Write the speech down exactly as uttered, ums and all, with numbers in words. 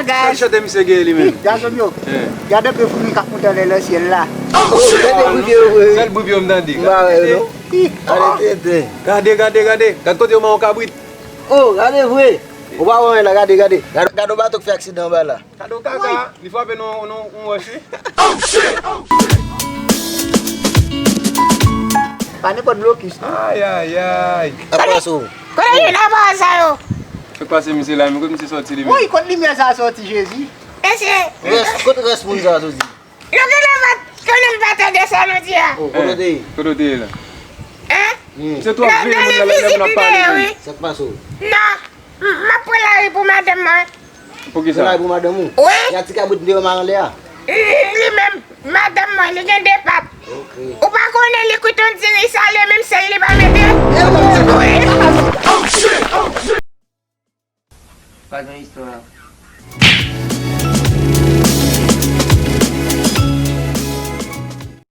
Sèl chante misye gen li menm. Gason yo, gade anpil foumi k ap monte anlè nan syèl la. Oh, gade bri pye yo vre. Sèl bri pye yo m tande. M pa wè yo non. Ale tenten. Gade, gade, gade. Gad kote yo mawon kabrit. Oh, gade vre. Ou pa wè anyen la, gade, gade. Gade, gade yon bato k fè aksidan anba la. Gade yon kaka, li frape nan yon wòch wi. Pa nenpòt blokis non. Ay, ay, ay. Ap pase w. Kote jwenn apa sa yo? Fèk pase misye la, men kote misye sòti li menm? Woy, kot limyè sa a sòti, Jezi? Mesye. Rès, kot rès moun sa a sòti? Nou genlè pa konnen, m pa tande sa nou di a. Oh, kote w te ye? Kote w te ye la? Hein? Misye twò veye moun nan lè moun ap pale wi. Sa k pase w? Non, m, m ap pran lari pou madanm mwen. Poukisa? Pran lari pou madanm ou? Wi. Y a ti kabrit m te wè m anlè a? Li menm, madanm mwen, li gen de pat. Ok. Ou pa konnen li kwit yon diri sale, menm sèl li pa mete? Wi. Pa gen istwa.